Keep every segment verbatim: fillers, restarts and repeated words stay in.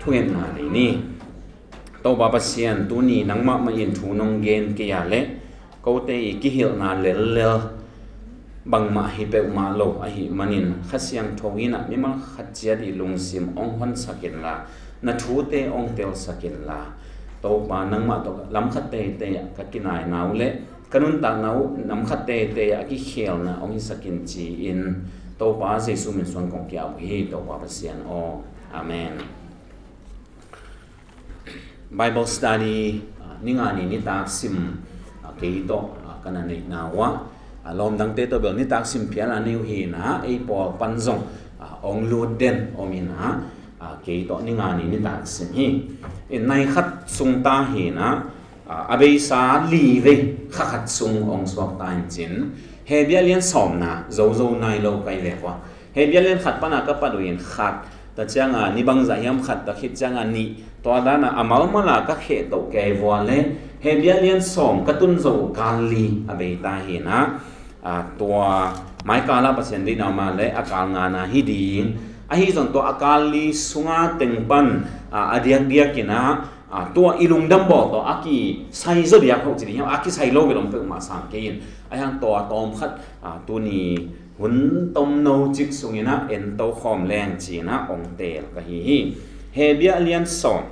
Thungetna nei ni. Topa Pasian, tuni nangmah mah in thu nong gen kei a leh kote i kihilhna lellel bangmah hi peuhmah lo ahih manin Kha Siangtho in ah mimal khat ciat i lungsim hong honsak inla, na thute hong telsak inla, Topa nangmah tawh lam khat teitei ah ka kinaina uh leh ka nuntakna uh lam khat teitei ah a kikhelna hong hisak in ci-in Topa Jesu min suang kong ki-ap uh hi, Topa Pasian aw. Amen. Bible study, ah, ninga ni nitak sim, ah, kei tawh, ah, ka na neihna uh ah, ah, lawmdangte tawh bel nitak sim phial a nei uh hi-in ah, ei pawl pan zong, ah, hong lut den om in ah, ah, kei tawh ninga ni nitak sim hi. In nai khat sung ta hi-in ah, ah, a beisa li vei kha khat sung hong suak ta in cin, Hebrew lian sawmna, zozo nai lo kai vek uh a, Hebrew lian khat pana ka pat uh in khat, ta cianga ni bangzah hiam khat, ta khit cianga nih, tua dana a malmala ka kheh toh kei vua le Hebrew lian sawm ka tun zo kal li a bei ta hi-in ah, a, tua maikala Pasian deihna ma le a kal ngana hi ding. Ahi zong tua a kal li sunga teng pan, a, a diakdiak in ah, a, tua i lungdam bawl tawh a kisai zaw diak hoh ci ding hiam, a kisai lo bel om peuhmah sang kei in. Ahi hang tua tawm khat, a, tuni hun tomno cik sungin ah en to khawm leng ci-in ah hong teel ka hi hi. Hebrew lian sawm.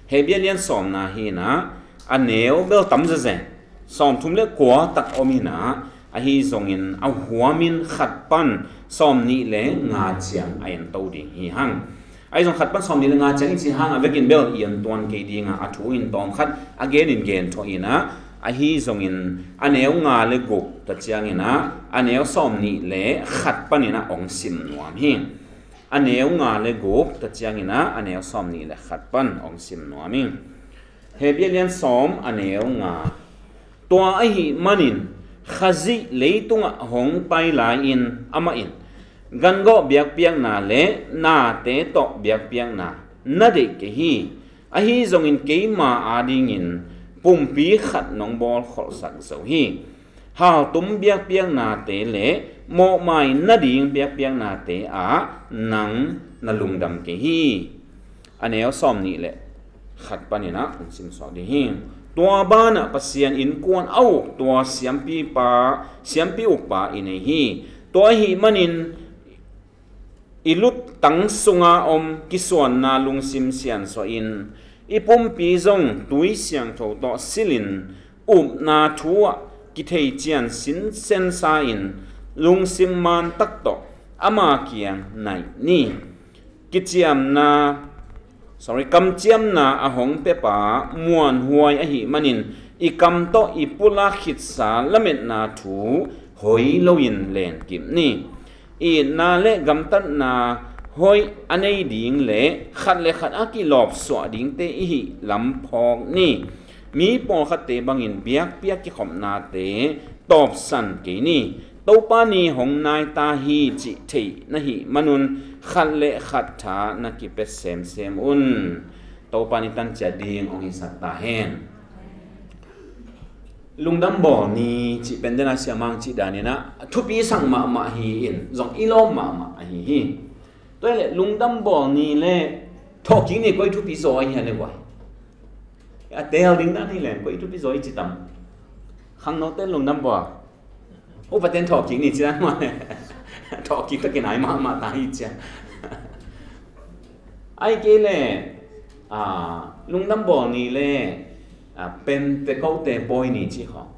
Hebrew lian sawmna hi-in ah, a neu bel tam zezen, sawmthum le kua tak om hi-in ah, ahi zongin a huamin khat pan sawmnih le nga ciang a en to ding hi hang. Ahi zong khat pan sawmnih le nga ciang i ci hang a vekin bel i en tuan kei ding a, a thu in tawm khat a genin gen thawh in ah, ahi zongin a neu nga le guk ta ciangin ah, a neu sawmnih le khat panin ah hong sim nuam hi. A neu nga le guk ta ciangin ah, a neu sawmnih le khat pan hong sim nuam hi. Hebrew lian sawm a neu nga. Tua ahih manin Khazih leitungah hong pai lai-in amah in gangawh biakpiakna le nate tawh biakpiakna na deih kei hi. Ahi zongin keima adingin pumpi khat nong bawlkholhsak zo hi. Haltum biakpiaknate le mawhmai nading biakpiaknate ah nang na lungdam kei hi. A neu sawmnih le khat panin ah hong simsuak ding hi. Tua banah Pasian innkuan a uk tua siampipa, siampi ukpa i nei hi. Tua ahih manin i luttang sunga om kisuanna lungsim siansuah in, i pumpi zong tui siangtho tawh silin upna thu ah kithei cian sinsensa in lungsim mantak tawh ama kiang naih ni. Kiciamna, sorry, kamciamna a hong piapa muanhuai ahih manin i kam tawh i pulak khitsa lametna thu hoi loin lenkip ni. Itna le gamtatna hoih a nei ding le khat le khat a kilawpsuah dingte i hih lam phawk ni. Mi pawlkhatte bangin biakpiak kikhopnate tawpsan kei ni. Topa ni hong nai ta hi cih theih na hih manun khat le khat tha na kipia semsem un. Topa ni tan ciat ding hong hisak ta hen. Lungdam bawl ni cih pen dena siamang cih danin ah thupi sang mahmah hi in zong i lawm mahmah ahi hi. Tua hi leh lungdam bawl ni le thawhkik ni koi thupi zaw ahi a le guai. A teel ding dan hi leng koi thupi zaw i ci tam. Khangnote lungdam bawl. Upaten thawhkik ni ci dan mah le thawhkik takin ai mahmah ta hi cia. Ai kei le, a, lungdam bawl ni le, a, Pentecost pawi ni ci khaw.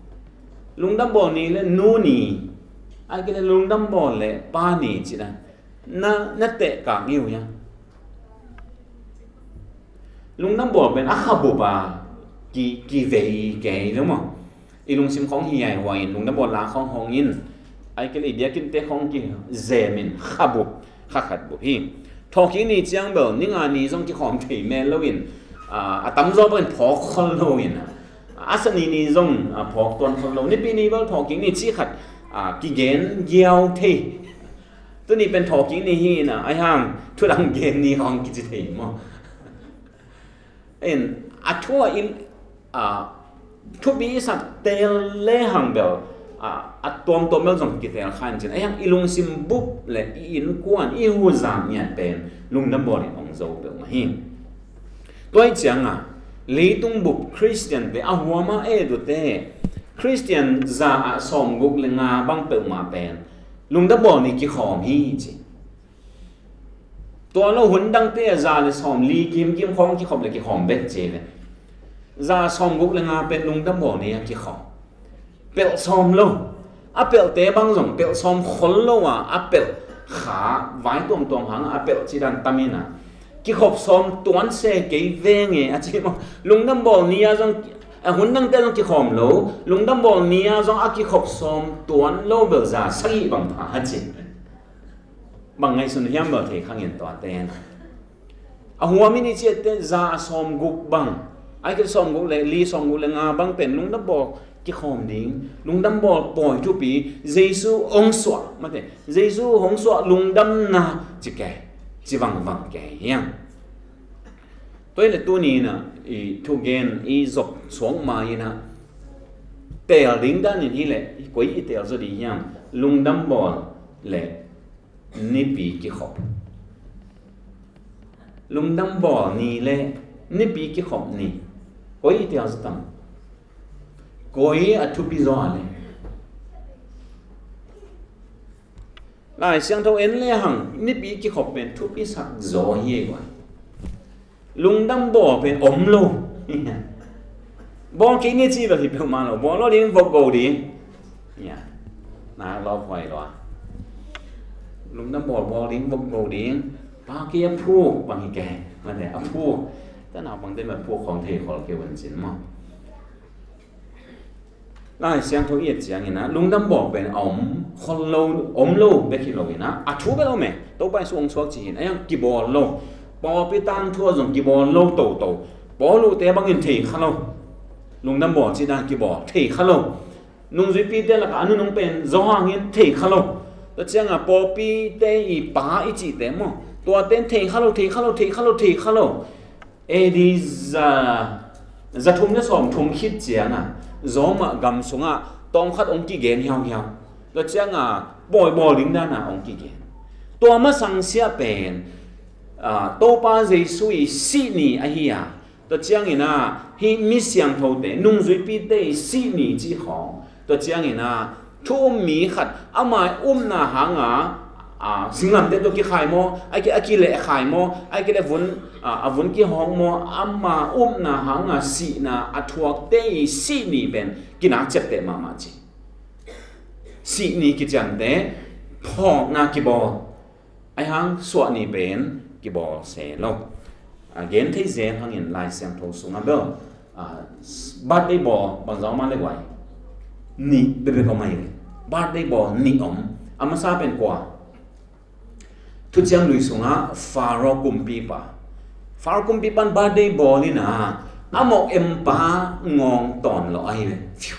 Lungdam bawl ni le nu ni. Ai kei le lungdam bawl le pa ni ci dan. Na, na tehkak ngiu hia. Lungdam bawl pen a khabup a ki, kivei kei lo maw. I lungsim khawng hi ai huai in lungdam bawl la khawng hong in. Ai kei le i biakinnte khawng kizem in khabup, kha khat bup hi. Thawhkik ni ciang bel ninga ni zong kikhawm thei mel lo in, a, a tamzaw bangin phawk khol lo in, a, a sa ni ni zong, a, phawk tuan khol lo. Nipi ni bel thawhkik ni ci khat, a, kigen giau thei. Tuni pen thawhkik ni hi in a, ai hang thu dang gen ni hong kici thei maw. In a thu a in, a, thupi i sak teel le hang bel a, a tuamtuam bel zong kitel kha in cin, a hiang i lungsim bup le i innkuan, i huzam ngiat pen lungdam bawl in hong zo peuhmah hi. Tua hi cianga leitung bup Khristiante, a huama etute, Khristian za ah sawmguk le nga bang peuhmah pen lungdam bawl ni kikhawm hi ci. Tua lo hun dangte a za le sawmli kimkim khawng kikhop le kikhawm bek ci ve. Za sawmguk le nga pen lungdam bawl ni a kikhawm. Pelh sawm lo. A pelhte bang zong pelh sawm khol lo a, a pelh kha vai tuamtuam hang a pelh cidan tam in a, kikhop sawm tuan se kei veng e a ci maw. Lungdam bawl ni a zong, a hun dangte zong kikhawm lo, lungdam bawl ni a zong a kikhop sawm tuan lo bel za sagih bang pha a ci. Bang ngaihsun hiam bel thei kha ngen tuate. A huam in i ciatte za a sawmguk bang, a kil sawmguk le li, sawmguk le nga bang pen lungdam bawl kikhawm ding, lungdam bawl pawi thupi, Jesu hong suah, mate, Jesu hong suah lungdamna ci kei, ci vangvang kei hiam. Tua hi le tuni in a, i thugen i zop suak ma in a, teel ding dan in hi le, koi i teel zaw ding hiam, lungdam bawl le nipi kikhop. Lungdam bawl ni le nipi kikhop ni, koi i teel zaw tam? Koi a thupi zaw a le? Lai Siangtho en le hang nipi kikhop pen thupi sak zaw hi ei guai. Lungdam bawl pen om lo. Bawl kei ni ci bel hi peuhmah lo. Bawl lo ding, vok go ding. Ya. Na lo huai lo a. Lungdam bawl, bawl ding, vok go ding. Pa kei a phuk bang hi kei. Mate, a phuk. Ta na bang te ma phuk khawng thei khol kei wan cin maw. Lai Siangtho i et ciangin a, lungdam bawl pen a om khol lo, om lo bek hi lo in a, a thu bel om e. Topa Jesu hong suak ci hi in a, a hiang kibawl lo. Pawlpi tangthu ah zong kibawl lo toto. Paul uhte bangin thei kha lo. Lungdam bawl ci dan kibawl thei kha lo. Nungzuipite lakah a nunung pen Johan in thei kha lo. Tua ciangin pawlpite i pa i cihte maw, tuate in thei kha lo, thei kha lo, thei kha lo, thei kha lo. A D za, za thum le sawm thum khit ciangin Roma gam sungah tawmkhat hong kigen hiauhiau. Tua ciangin pawi bawl ding dan a hong kigen. Tua masang sia pen, ah, Topa Jesu i sih ni ahi a. Tua ciangin a, hih mi siangthote, nungzuipite i sih ni cih khawng. Tua ciangin a, thu um mi khat, ama upna hanga, a, singlamteh tawh kikhai maw, a ki, a kilehkhai maw, a kileh vun, a, a vun kihawng maw, ama upna hanga sihna a thuakte i sih ni pen kinak ciapteh mahmah ci. Sih ni kiciamteh, phawkna kibawl. Ahi hang suah ni pen kibawl se lo. A, gen thei zel hangin Lai Siangtho sungah bel, a, birthday bawl bang zong om a le guai. Nih bekbek om ahi ve. Birthday bawl nih om. A masa pen kua? Thuciam Lui sungah Pharaoh kumpipa. Pharaoh kumpipa in birthday bawl in a, a mawk empa ngawng tawn lawh ahi ve. Phew.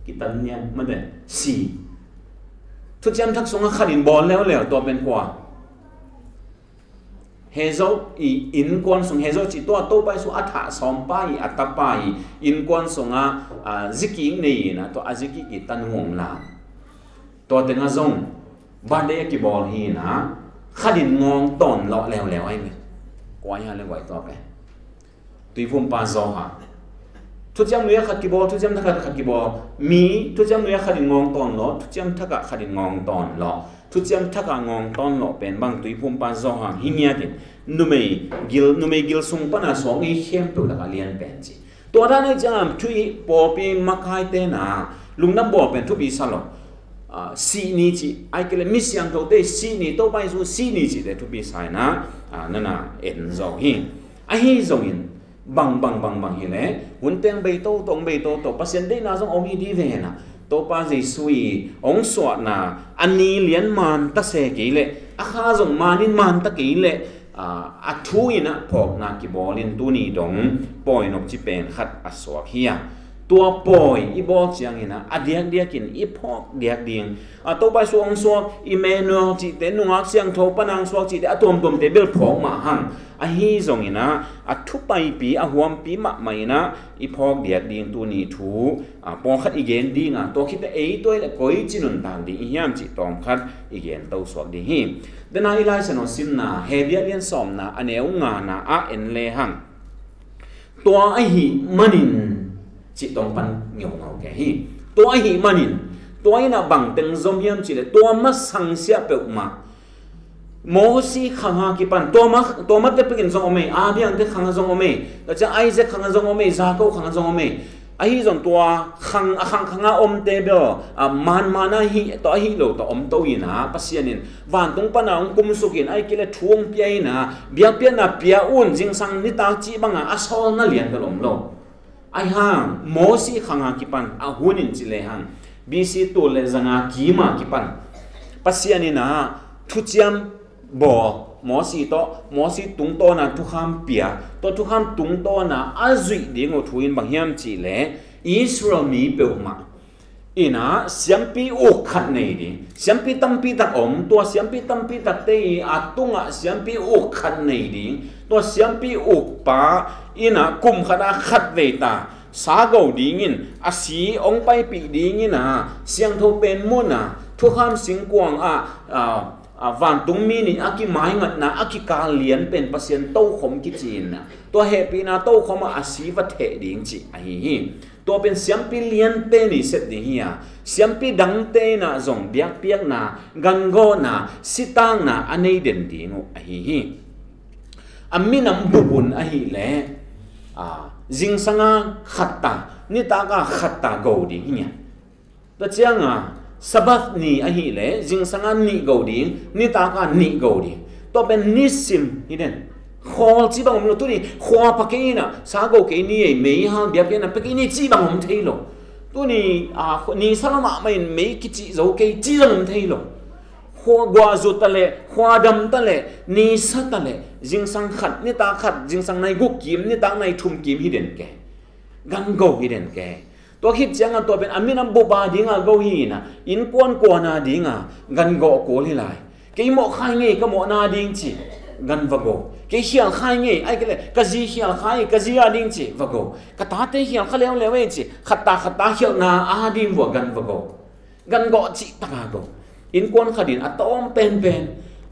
Kitan nian mate. Si. Thuciam Thak sungah khat in bawl leuleu, tua pen kua? Hezo i innkuan sung, Hezo cih tua Topa Jesu a thah sawmpa i, a tapa i innkuan sungah, a, zikik nei in a, tua a zikik i tanu hong lam. Tua tengah zong birthday a kibawl hi in a, khat in ngawng tawn lawh leuleu ahi ve. Kua hi a le guai tua pen? Tuiphumpa Johan. Thuciam Lui ah khat kibawl, Thuciam Thak ah khat kibawl. Mi, Thuciam Lui ah khat in ngawng tawn lawh, Thuciam Thak ah khat in ngawng tawn lawh. Thuciam Thak ah ngawng tawn lawh pen bang, Tuiphumpa Johan hi ngiat in, numei gil, numei gil sung pana suak ngei khempeuh lakah lian pen ci. Tua dan ahih ciangin thu i pawlpi makaite na lungdam bawl pen thupi sa lo. A, sih ni cih, ahih kei leh mi siangthote sih ni, Topa Jesu sih ni cihte thupi sa in a, a, na na en zo hi. Ahi zongin, bang, bang, bang, bang hi leh, hun teng bei toto, bei toto, Pasian deihna zong om hi di ve na. Topa Jesu i hong suahna, a ni lian man ta se kei leh, a kha zong man in man ta kei leh, a, a thu in a phawkna kibawl in tuni dong pawi nop ci pen khat a suak hi a. Tua pawi i bawl ciangin ah, a diakdiakin i phawk diak ding. A Topa Jesu hong suak, Immanuel cihte, nungak siangtho pan a hong suak cihte, a tuamtuamte bel phawk mah hang. Ahi zongin ah, a thupaipi, a huampi mahmah in ah, i phawk diak ding tuni thu, a, pawlkhat i gen ding a, tua khit teh ei tua i leh koici nuntak ding i hiam cih tawmkhat i gen to suak ding hi. Dena i Lai Siangtho simna, Hebru lian sawmna, a neu ngana ah en lehang. Tua ahih manin cih tawng pan ngeungau kei hi. Tua ahih manin, tua in ah bang teng zom hiam cih leh, tua masang siah peuhmah, Mosi khang a kipan, tua ma, tua ma te pekin zong om ei, Abraham te khang a zong om ei, tua ciang Isaac khang a zong om ei, Jacob khang a zong om ei. Ahi zong tua khang, a khang khang a omte bel, a, man man a hi, tua ahi lo tua om to in ah, Pasian in vantung pan a hong kumsuk in, ahih kei leh thu hong pia in ah, biakpiakna pia un, zingsang nitak cih bang a, a sawlna lian bel om lo. Ahi hang, Mosi khang a kipan, a hun in ci lehang, B C tul le zanga kim a kipan, Pasian in ah thuciam bawl, Mosi tawh, Mosi tungtawn a thukham pia, tua thukham tungtawn a a zuih ding uh thu in bang hiam cih leh, Israel mi peuhmah in ah siampi uk khat nei ding, siampi tampi tak om, tua siampi tampi takte i a tungah siampi uk khat nei ding, tua siampi ukpa in ah kum khat a khat vei ta sa go dingin, a si hong paipih dingin ah, siangtho pen mun ah, thukham singkuang ah, a, a, vantung mi nih a kimaingatna, a kikal lian pen Pasian tokhom kici in ah, tua hehpihna tokhom ah a si va theh ding cih ahi hi. Tua pen siampi liante in i sep ding hi a, siampi dangte in ah zong biakpiakna, gangawhna, sitakna a nei den ding uh ahi hi. A minam bup un ahih leh, a, zingsang a khat ta, nitak a khat ta go ding hi ngiat. Tua ciang a, Sabbath ni ahih leh, zingsang a nih go ding, nitak a nih go ding. Tua pen nisim hi den. Khawl cih bang om lo, tuni khua pha kei in ah, sa go kei ni ei, meihal biakpiakna pia kei ni cih bang om thei lo. Tuni, a, ni sa lo mahmah in mei kicih zo kei cih zong om thei lo. Khua guahzu ta leh, khua dam ta leh, ni sa ta leh, zingsang khat, nitak khat, zingsang nai guk kim, nitak nai thum kim hi den kei. Gan go hi den kei. Tua khit ciang a tua pen a minam bup a ding a go hi in ah, innkuan kuan a ding a gan gawh kul hi lai. Kei mawh khai ngei, ka mawhna ding ci, gan va go. Kei khial khai ngei, ahih kei leh ka zi khial khai, ka zi a ding ci, va go. Ka tate khial kha leuleu ei ci, khat ta khat ta khialhna a ding vua gan va go. Gan gawh cih tak a go. Innkuan khat in a tawm penpen,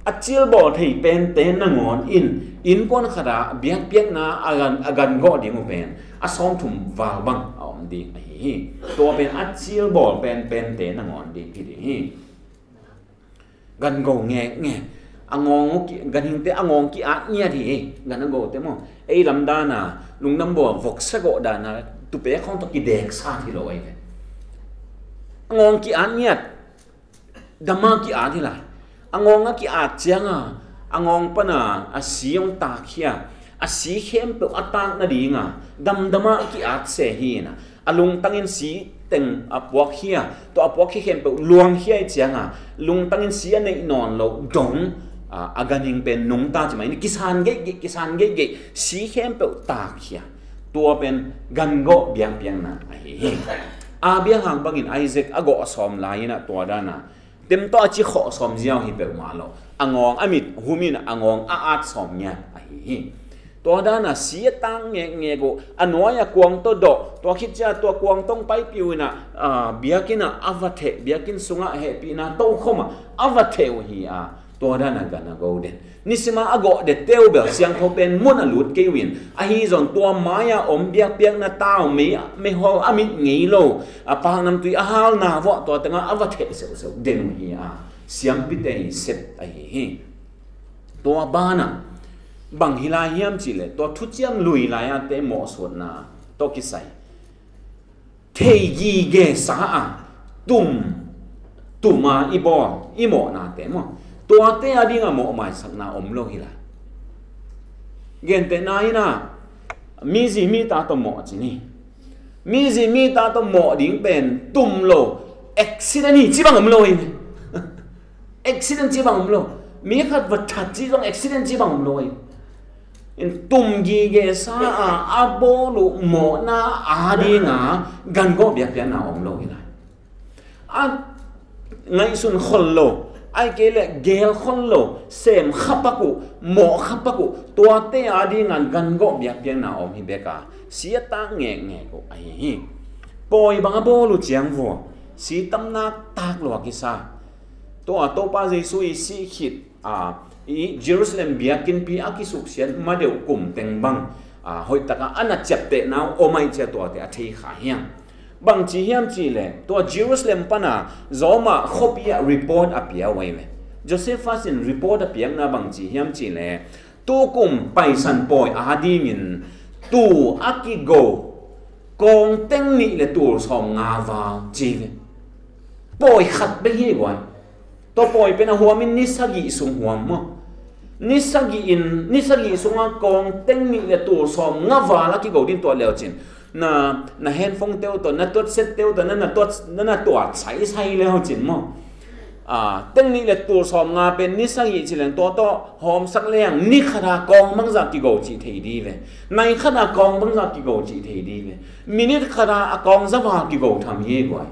a cilbawl thei pente nangawn in, innkuan khat ah biakpiakna a gan, a gan gawh ding uh pen a sawmthum val bang a om ding ahi hi. Tua pen a cilbawl penpente nangawn ding hi ding hi. Gan go ngekngek. A ngawng uh ki, ganhingte a ngawng ki-at ngiat hi ei, gan a gote maw. Ei lam dan a, lungdam bawl voksa gawh dan a, tupek khawng tawh kideksa hi lo ei ve. A ngawng ki-at ngiat, dam a ki-at hi lai. A ngawng a ki-at ciang a, a ngawng pan a, a si hong tak hi a, a si khempeuh a tak nading a, damdam a ki-at se hi in a, a lungtang in si teng a puak hi a, tua a puak hi khempeuh luang hi a, ahih ciang a, lungtang in si a neih nawn loh dong, a, a ganhing pen nungta ci mah in kisan geihgeih, kisan geihgeih, si khempeuh tak hi a. Tua pen gan gawh biakpiakna ahi hi. Abraham bangin Isaac a gawh sawm lai in a, tua dan a tem tawh a ci khawh sawm ziau hi peuhmah lo. A ngawng a mit hum in a ngawng a at sawm ngiat ahi hi. Tua dan a si a tang ngekngek uh, a nuai a kuang tawh dawh, tua khit ciang tua kuang tawh hong paipih uh in a, a, biakinn ah a va theh, biakinn sungah hehpihna tokhom ah a va theh uh hi a, tua dan a gan a go den. Nisim a a gawh dette uh bel siangtho pen mun a lut kei uh in, ahi zong tua mai-a om biakpiakna tau, mei, meihol a mit ngei lo, a paknamtui a halna vuah tua tengah a va theh seuhseuh den uh hi a, siampite i sep ahi hi. Tua banah bang hi lai hiam cihleh, tua thuciam lui lai-a te mawhsuatna tawh kisai thei gige sa a, tum, tum a i bawl, i mawhnate maw, tuate a dingah mawh maisakna om lo hi lai. Gentehna in a, mizi mita tawh mawh ci ni. Mizi mita tawh mawh ding pen tum lo, accident hi ci bang om lo hi. Accident ci bang om lo. Mi khat va that ci zong accident ci bang om lo hi. in tum gige sa a, a bawl uh mawhna adinga gan gawh biakpiakna om lo hi lai. A ngaihsun khol lo, ahih kei leh geel khol lo, sem khapak uh, mawh khapak uh, tuate adinga gan gawh biakpiakna om hi bek a, si a tak ngekngek uh ahi hi. Pawi bang a bawl uh ciang vua, si tamnak tak lua kisa. Tua Topa Jesu i sih khit a, i Jerusalem biakinnpi a kisuksiat ma deuh kum teng bang, a, hoih taka a na ciaptehna uh om ahih ciang tuate a thei kha hiam? Bang ci hiam cih leh, tua Jerusalem pana Roma khuapi ah report a pia uh ahi ve. Josephus in report a piakna bang ci hiam cih leh, tukum Paisan pawi adingin tuu a kigo kawng teng nih le tul sawm nga val ci ve. Pawi khat bek hi guai. Tua pawi pen a huamin ni sagih sung huam maw? Ni sagih in, ni sagih sunga kawng teng nih le tul sawm nga val a kigo ding tua leucin, na, na handphone teu tawh, na tuat set teu tawh, na, na tuat, na, na tuat saisai leucin maw? A, teng nih le tul sawm nga pen ni sagih ci leng tua tawh hawmsak leng ni khata kawng bangzah kigo cih thei di ve. Nai khata kawng bangzah kigo cih thei di ve. Minute khata a kawng za val kigo tham hi guai.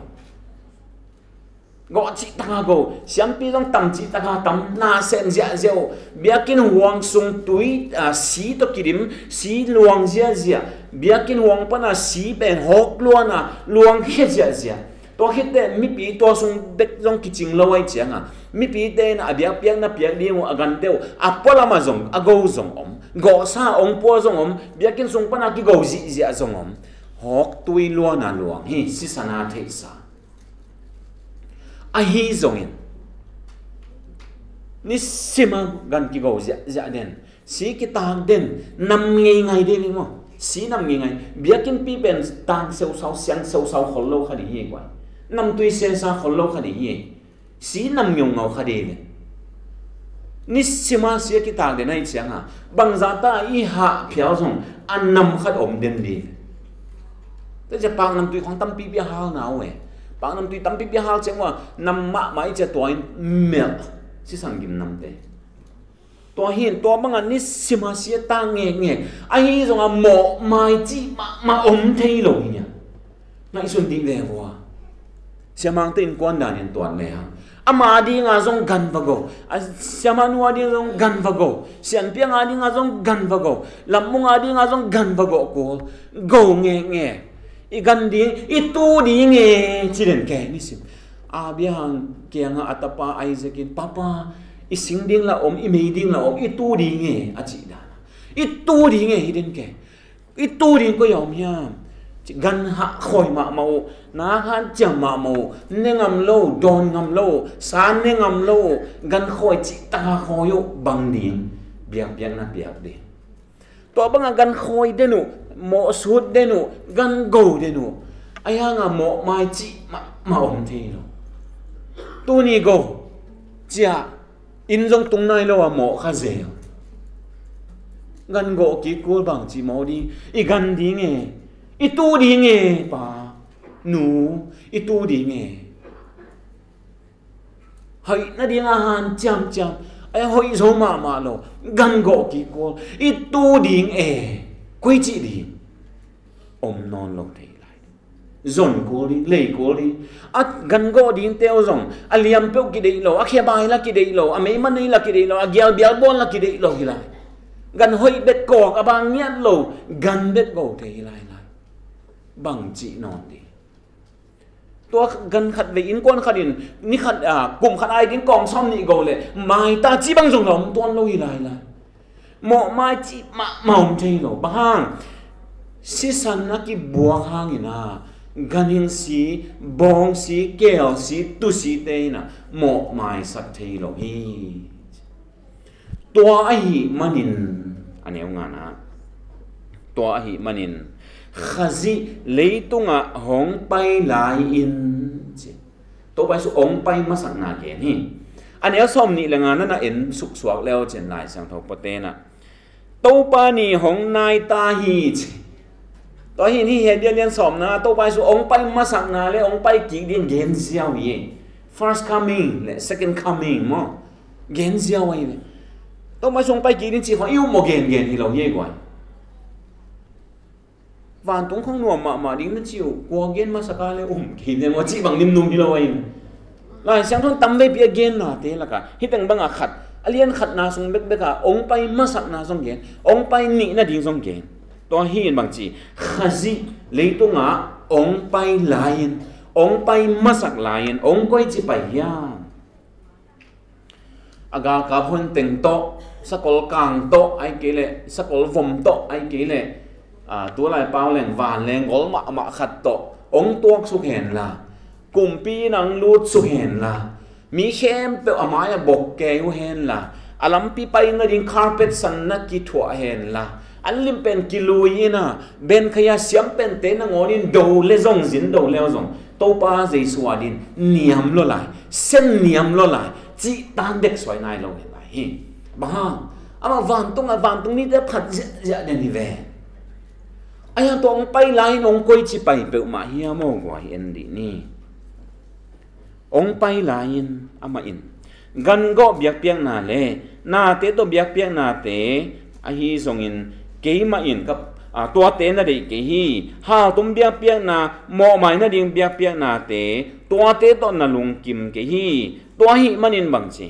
Gawh cih taka go, siampi zong tam cih taka tam, na sem ziahziah uh. Biakinn huang sung tui, a, si tawh kidim, si luang ziahziah. Biakinn huang pana si pen hawk luana luang khia ziahziah. Tua khit teh mipi tua sung bek zong kicing lo ahih cianga, mipite in a biakpiakna piak ding uh a gante uh a pualam ah zong a go zong om, gawhsa a ong pua zong om, biakinn sung pana kigo zihziah zong om. Hawk tui luana luang hi, sisan a theihsa. Ahi zongin, nisima gan kigo ziahziah den, si kitak den, nam ngeingai ding hi maw? Si nam ngeingai. Biakinnpi pen tang seusau, siang seusau khol lo kha ding hi guai. Namtui sesa khol lo kha ding hi. Si nam ngeungau kha ding hi. Nisima si a kitak den ahih cianga, bangzah ta i hah phial zong a nam khat om den ding hi. Tua ciang paknamtui khong tampipi a hal na uh e. Paknamtui tampipi a hal ciang uh a nam mahmah i cia tua in melh, sisan gim namte. Tua hi in tua banga nisima si a tak ngekngek. Ahi zonga mawhmai cih mahmah om thei lo hi a. Ngaihsun dih ve vua. Siamangte innkuan dan in tuan le hang, ama dinga zong gan va go. A siamahnu a dinga zong gan va go. Sianpiang a dinga zong gan va go. Lammung a dinga zong gan va go kul. Go ngekngek. I gan ding, i tu ding e, ci den ke, nisim. Abraham kiangah a tapa Isaac in, "Papa, i sing ding la om, i mei ding la om, i tu ding e," a cih dan. "I tu ding e," hi den ke. "I tu ding koi a om hiam?" Ci, gan hah khawi mahmah uh, nak hanciam mahmah uh, ne ngam lo, dawn ngam lo, sa ne ngam lo uh, gan khawi cih taka khawi uh, bang ding, biakpiakna piak ding. Tua banga gan khawi den uh, mawhsut den uh, gan go den uh. Ahi hanga mawhmai cih mahmah om thei lo. Tuni go, ciah, inn zong tung nai lo a mawh kha zel. Gan gawh kik kul, bang cih mawh ding, i gan ding e, i tu ding e, pa, nu, i tu ding e. Hoih nading a hanciamciam, a hoih zo mahmah lo, gan gawh kik kul, i tu ding e, koi cih ding, om nawn lo thei lai. Zon kul ding, lei kul ding. A gan gawh dingte uh zong a liam peuh kideih lo, a khebai la kideih lo, a meiman nei la kideih lo, a gialbial bawl la kideih lo hi lai. Gan hoih bek kawk a bang ngiat lo, gan bek go thei hi lai lai. Bang cih nawn ding. Tua gan khat vei innkuan khat in ni khat, a, kum khat ai ding kawng sawm nih go le, maita ci bang zong la om tuan lo hi lai lai. Mawhmai ci mahmah om thei lo. Bang hang? Sisan a kibuak hangin a, ganhing si, bawng si, keel si, tu site in a mawhmaisak thei lo hi. Tua ahih manin, a neu ngana, tua ahih manin Khazih leitungah hong pai lai-in, ci. Topa Jesu hong pai masakna gen hi. A neu sawm nih le nga na na en suksuak leu cin Lai Siangtho puate'n a, Topa ni hong nai ta hi, ci. Tua hi in hih Hebru lian sawmna, Topa Jesu hong pai masakna le hong pai kik ding gen ziau hi. First coming le second coming maw, gen ziau ahi ve. Topa sung pai kik ding ci khong i um maw gengen hi lo hi ei guai. Vantung khong nuam mahmah ding na ci uh, kua gen masak a le um kei ding maw cih bang nimnum hi lo ahi. Lai Siangtho in tam veipi a gen nate laka hih teng banga khat, a lian khatna sung bekbek a ong pai masakna zong gen, ong pai nihna ding zong gen. Tua hi in bang ci, Khazih leitungah ong pai lai-in, ong pai masak lai-in ong koici pai hiam? A galkap hun teng tawh, sakol kang tawh, ahih kei leh sakol vom tawh, ahih kei leh, aa, tulai pau leng vanleng gol mahmah khat tawh ong tuaksuk henla, kumpi in ang lutsuk henla, mi khempeuh a mai-ah bok kei uh henla, a lampi pai nading carpet sanna kithuah henla, an lim pen kilui in a, ben khaia siam pente nangawn in do le zong zin do le zong Topa Jesu a din niam lua lai, sen niam lua lai, cih tan dek suai nai lo hen lai hi. Bang hang, amah vantung a, vantung nite phat ziahziah den hi ve. Ahi hang tua ong pai lai-in ong koici pai peuhmah hiam aw guai, en dih ni. Ong pai lai-in amah in gangawh biakpiakna le nate tawh biakpiaknate ahi zongin keimah in ka, a, tuate na deih kei hi. Haltum biakpiakna, mawhmai nading biakpiaknate, tuate tawh na lungkim kei hi. Tua ahih manin bang ci,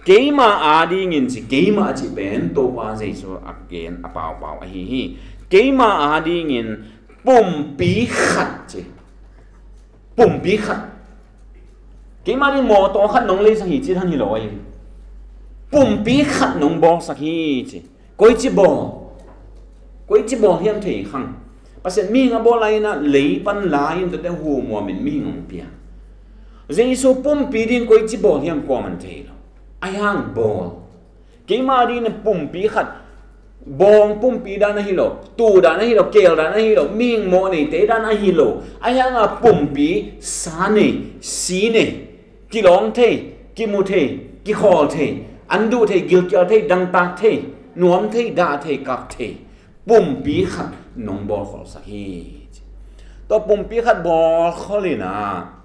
keima adingin ci, keima a cih pen Topa Jesu a gen a paupau ahi hi. Keima adingin pumpi khat ci. Pumpi khat. Keima ading mawtaw khat nong leisak hi ci dan hi lo ahi. Pumpi khat nong bawlsak hi ci. Koici bawl? Koici bawl hiam thei khang? Pasian mihing a bawl lai-in a lei pan lai-in tuate humuamin mihing hong pia. Jesu pumpi ding koici bawl hiam kuaman thei lo. Ahi hang bawl. Keima ding na pumpi khat, bawng pumpi dan ahi lo, tuu dan ahi lo, keel dan ahi lo, mihing mawh neite dan ahi lo. Ahi hanga pumpi sa nei, si nei, kilawng thei, kimu thei, kikhawl thei, an duh thei, gilkial thei, dangtak thei, nuam thei, dah thei, kap thei, pumpi khat nong bawlkholsak hi. Tua pumpi khat bawlkhol in a,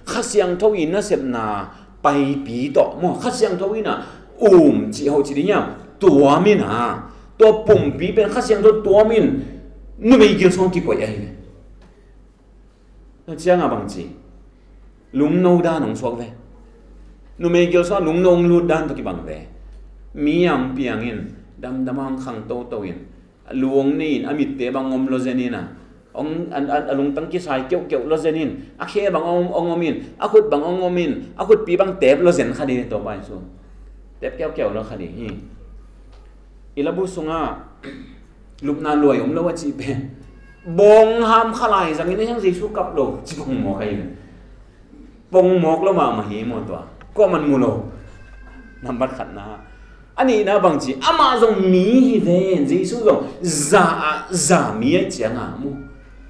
Kha Siangtho in nasepna paipi tawh maw, Kha Siangtho in a um cih ho ci ding hiam, tuam in a, tua pumpi pen Kha Siangtho tuam in numei gil sung kikoih ahi ve. Tua cianga bang ci, lungno dan hong suak ve. Numei gil sungah lungno hong lut dan tawh kibang ve. Mi a hong piang in, damdam a hong khang toto in, luang nei in, a mitte bang om lo zen in a, hong, a, a, a lungtang kisai keuhkeuh lo zen in, a khe bang om, hong om in, a khut bang hong om in, a khutpi bang tep lo zen kha ding hi, Topa Jesu. Tep keuhkeuh lo kha ding hi. I labu sungah lupna luai om lo a cih pen, bawng ham kha lai zangin a hiang Jesu kap lo ci bang maw ka hi ve. Pong mawk lo mahmah hi maw tua. Kuaman mu lo. Nambat khatna. A nihna bang ci, amah zong mi hi ven, Jesu zong za ah, za mi ahi cianga mu,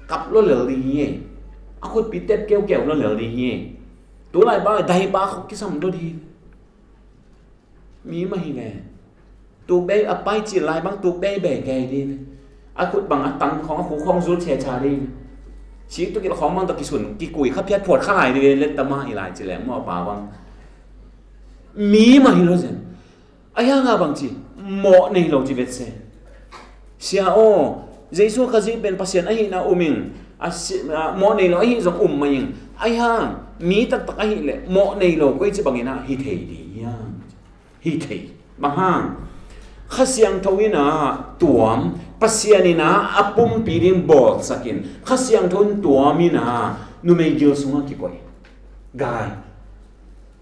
kap lo lel ding hi ei. A khutpi tep keuhkeuh lo lel ding hi ei. Tulai pa, dai pa khawk kisam lo ding hi. Mi mah hi ve. Tuk bei a pai cil lai bang tuk bei bei kei ding. A khut bang a tang khawng a khu khawng zul checha ding. Sik tuk kil khawng bang tawh kisun kikui kha phiat phuat kha lai ding, let tama i lai ci leng maw a pa bang. Mi mah hi lo zen. A hianga bang ci, mawh nei lo ci vet se. Sia aw, Jesu Khazih pen Pasian ahihna um ing. A si, a, mawh nei lo ahi zong um mah ing. A hiang, mi taktak ahih leh mawh nei lo koi ci bangin ah hi thei ding hiam? Hi thei. Bang hang? Kha Siangtho in ah tuam, Pasian in ah a pumpi ding bawlsak in, Kha Siangtho in tuam in ah numei gil sungah kikoih. Gai.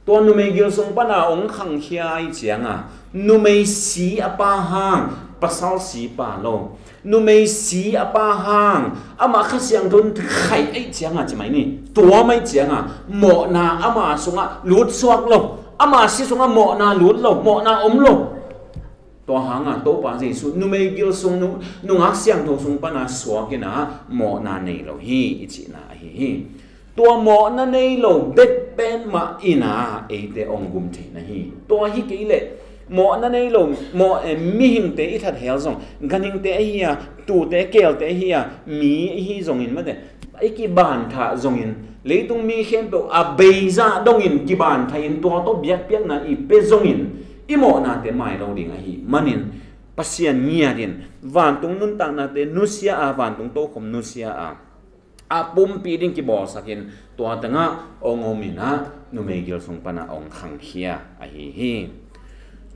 Tua numei gil sung pana hong khangkhia i cianga, numei si a pa hang, pasal si pa lo. Numei si a pa hang, amah Kha Siangtho in khaih ahi cianga ci mai ni. Tuam ahi cianga, mawhna ama sungah lutsuak lo. Ama si sungah mawhna lut lo, mawhna om lo. Tua hanga Topa Jesu numei gil sung, nu, nungak siangtho sung pana suak in ah mawhna nei lo hi i cihna ahi hi. Tua mawhna nei lo bek pen mah in ah eite hong gum theihna hi. Tua hi kei leh mawhna nei lo, mawh, eh, mihingte i that hel zong, ganhingte ahi a, tuute keelte ahi a, mi ihi zongin mate, i kibanthah zongin, leitung mi khempeuh a beizah dongin kibanthah in tua tawh biakpiakna i pia zongin, I mawhnate mai lo ding ahih manin Pasian ngiat in vantung nuntaknate nusia a, vantung tokhom nusia a, a pumpi ding kibawlsakin tua tengah hong om in ah numei gil sung panah hong khangkhia ahi hi.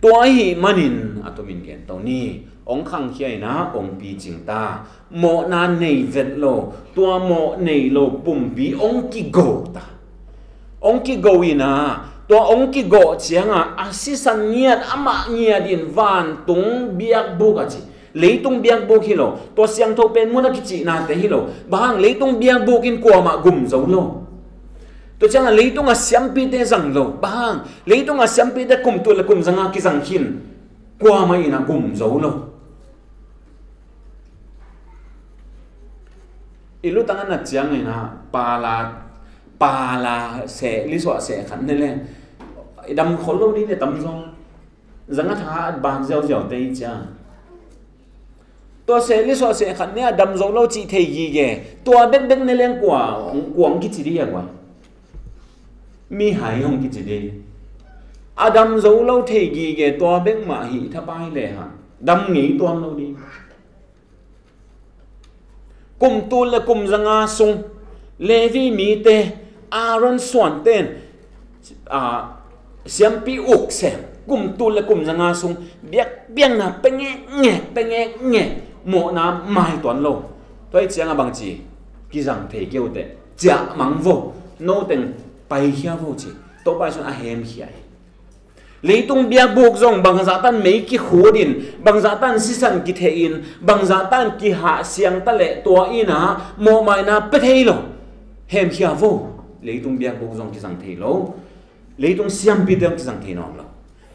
Tua ahih manin a tumin gen to ni, hong khangkhia in ah hong picing ta. Mawhna nei vet lo, tua mawh nei lo pumpi hong kigo ta. Hong kigo in ah tua hong kigo ciangah a sisan ngiat, amah ngiat in vantung biakbuk a ci. Leitung biakbuk hi lo, tua siangtho pen mun a kicihnate hi lo. Bang hang? Leitung biakbuk in kuamah gum zo lo. Tua ciangah leitung a siampite zang lo. Bang hang? Leitung a siampite kum tul le kum zanga kizang khin, kuamah in a gum zo lo. I lutang a nat ciangin ah pala, pala seh, lisuah seh khat ne le i dam khol lo ding le tamzaw. Zanga tha at bak ziauziau te i cia. Tua seh lisuah seh khat ne a dam zo lo cih thei gige. Tua bekbek ne leng kua, kua hong kici ding a guai. Mihai hong kici ding. A dam zo lo thei gige, tua bek mah hi thapai le hang dam ngei tuan lo ding. Kum tul le kum zanga sung Levi mite, Aaron suanten, a, siampi uk sem kum tul le kum zanga sung biakpiakna pengek ngek, pengek ngek, mawhna mai tuan lo. Tua hi ciangah bangci, kizang thei kei uh teh, ciah mang vo, no teng paikhia vo ci. Topa Jesu'n a hemkhia hi. Leitung biakbuk zong bangzahtan mei kikhut in, bangzahtan sisan kitheih in, bangzahtan kihah siang ta leh tua in ah mawhmaina pia thei lo. Hemkhia vo. Leitung biakbuk zong kizang thei lo. Leitung siampite zong kizang thei nawn lo.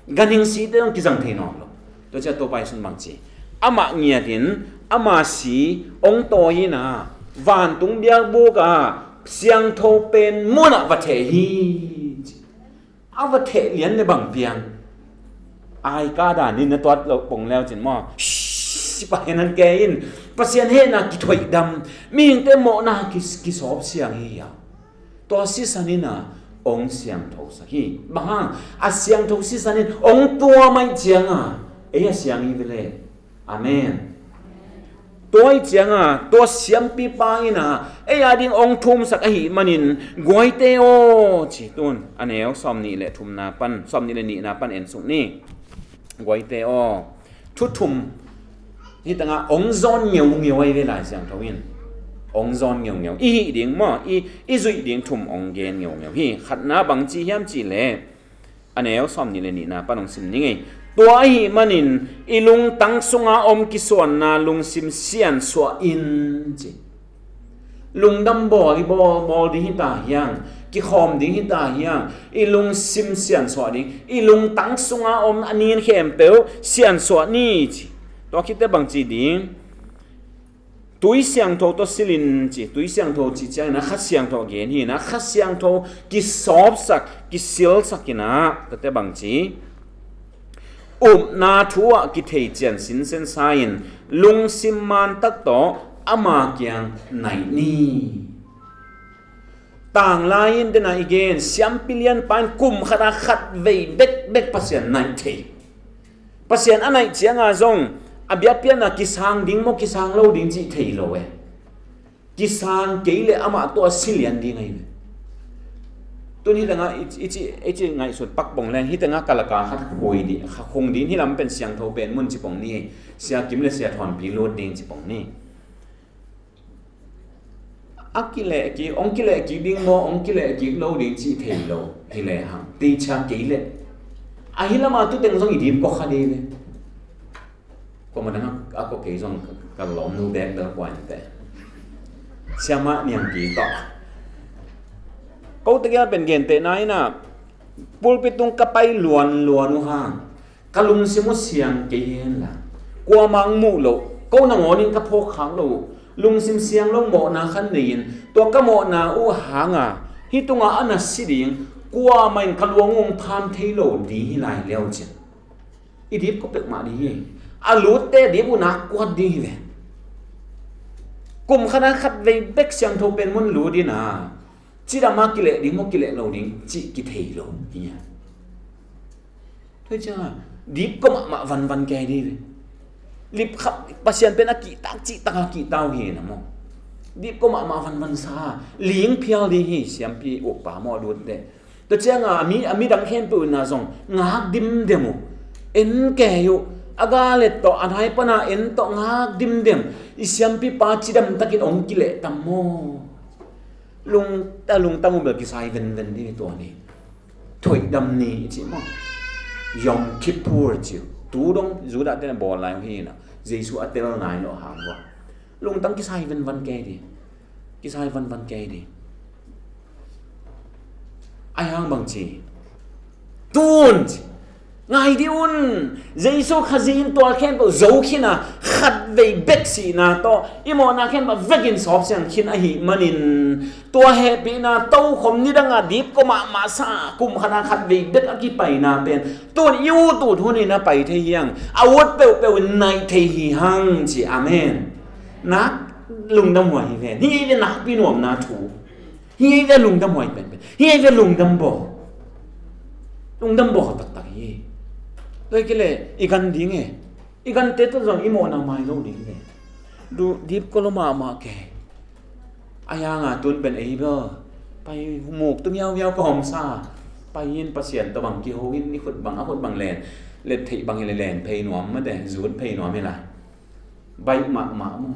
Ganhing site zong kizang thei nawn lo. Tua ciah Topa Jesu'n bangci, amah ngiat in, ama si hong tawi in ah vantung biakbuk ah siangtho pen mun ah va theh hi, ci. A va theh lian le bang piang? Ai ka dan in na tuat lo pong leu cin maw? Shh, pahen an ke in, Pasian hehna kithoih dam, mihingte mawhna ki, kisawp siang hi a. Tua sisan in ah hong siangthosak hi. Bang hang? A siangtho sisan in hong tuam ahih ciangah ei a siang hi ve le. Amen. Tua ahih ciangah tua siampipa in ah ei a ding hong thumsak ahih manin, guaite aw, ci. Tun a neu sawmnih le thumna pan, sawmnih le nihna pan en suk ni. Guaite aw, thu thum hi tangah hong zawn ngeungeu ahi ve. Lai Siangtho in hong zawn ngeungeu, i hih ding maw, i, i zuih ding thum hong gen ngeungeu hi. Khatna bangci hiam cih leh, a neu sawmnih le nihna pan hong sim ning ei. Tua ahih manin i lungtang sunga om kisuanna lungsim siansuah in, ci. Lungdam bawl hi, bawl, bawl ding hi ta hiang, kikhawm ding hi ta hiang, i lungsim siansuah ding, i lungtang sunga om a nin khempeuh siansuah ni, ci. Tua khit teh bangci ding? Tui siangtho tawh sil in, ci. Tui siangtho cih ciangin ah Kha Siangtho a gen hi in ah, Kha Siangtho kisawpsak, kisilsak in ah, tua teh bangci, upna thu ah kithei cian sinsensa in lungsim mantak tawh ama kiang naih ni. Tanglai in dena i gen, siampi lianpa in kum khat a khat vei bekbek Pasian naih thei. Pasian a naih cianga zong a biakpiakna kisang ding maw, kisang lo ding cih thei lo e. Kisang kei leh amah tawh a si lian ding ahi ve. Tun hi tengah i, i ci, i ci ngaihsut pak bong leng, hi tengah kalaka khat khui ding, kha khung ding, hi lam pen siangtho pen mun ci pong ni, Sia Kim le Sia Thawnpi lut ding ci pong ni. A kileh kik, hong kileh kik ding maw, hong kileh kik lo ding cih thei lo hi lehang, teicia kei leh ahi lama tu teng zong i dip kawk kha ding ve. Kua ma dang a kua kei zong ka lawm nu bek bel kua in teh. Siamah niang kik tawh. Ko tegel pen gentehna in ah pulpit tung ka pai luanluan uh hang ka lungsim uh siang kei hen la, kuamah hong muh loh, ko nangawn in ka phawk khak loh uh, lungsim siang lo mawhna khat nei in, tua ka mawhna uh hanga hih tungah a na si ding kuamah in ka luang uh hong pham thei lo ding hi lai leu cin, i dip kawk peuhmah ding hi. A lutte dip uh nak kuat ding hi ve. Kum khat a khat vei bek siangtho pen mun lut in ah cidam a kileh ding maw, kileh lo ding cih kithei lo hi a. Tua ciang a dipkua mahmah vanvan kei dih ve. Lipkhap Pasian pen a kihtak cihtak a kihta uh hi na maw. Dipkua mahmah vanvan sa, ling phial dih hi, siampi ukpa maw a lut teh. Tua ciang a mi, a midang khempeuh in a zong ngak dimdem uh. En kei uh. A galet tawh, a nai pan a en tawh ngak dimdem. I siampipa cidam takin hong kileh tam maw. Lung, a lungtang uh bel kisai venven dih tua ni. Thoihdam ni i cih maw. Yom Kippur cih. Tu dong Judah te na bawl lai uh hi na. Jesu a tel nai lo hang uh a. Lungtang kisai venvan kei dih. Kisai vanvan kei dih. Ai hang bang ci. Tun ci. Ngai dih un. Jesu Khazih in tua khempeuh zo khin a, khatvei bek sihna tawh i mawhna khempeuh vekin sawp siang khin ahih manin, tua hehpihna tokhom nidang a dipkua mahmah sa, kum khat a khatvei bek a kipaina pen tun i ut ut hunin a pai thei hi hang. A ut peuhpeuh in naih thei hi hang ci. Amen. Nak lungdam huai hi ven. Hi hi ve nakpi nuamna thu. Hi hi ve lungdam huai penpen. Hi hi ve lungdam bawl. Lungdam bawl taktak hi. Tua hi kei leh i gan ding e. I gante tawh zong i mawhna mai lo ding e. Dipkua lua mahmah kei. A hiang a tun pen ei bel pai muk tu miaumiau ka hawmsa. Pai in Pasian tawh bang kiho in i khut bang a khut bang len. Let theih bang hi le len phei nuam mate, zut phei nuam hi lai. Baih mahmah maw.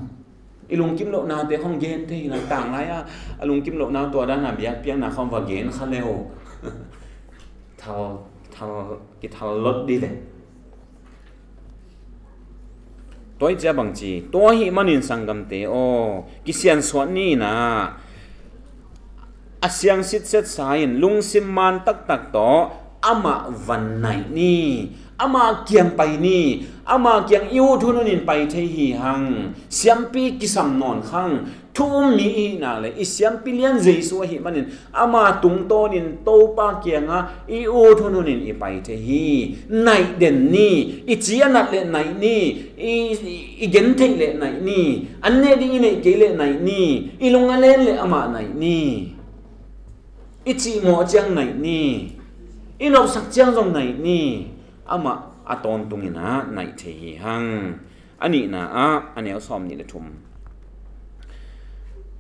I lungkim lohnate khong gen thei hi lai, tanglai a, a lungkim lohna tua dan a biakpiakna khong va gen kha le uh. Thal, thal, kithal lot dih ve. Tua hi cia bang ci, tua ahih manin sanggamte aw, kisiansuah ni in ah, a siang sitset sa in lungsim man taktak tawh amah van naih ni, ama kiang pai ni, ama kiang i ut hunhun in pai thei hi hang, siampi kisam nawn khang, thu um mi i hihna le i siampi lian Jesu ahih manin ama tungtawnin Topa kiangah i ut hunhun in i pai thei hi. Naih den ni, i ci a nat le naih ni, i, i, i gen theih le naih ni, an neh ding i neih kei le naih ni, i lung a len le amah naih ni, i cihmawh ciang naih ni, i nopsak ciang zong naih ni, amah a tawntung in ah naih thei hi hang. A nihna ah a neu sawm nih le thum.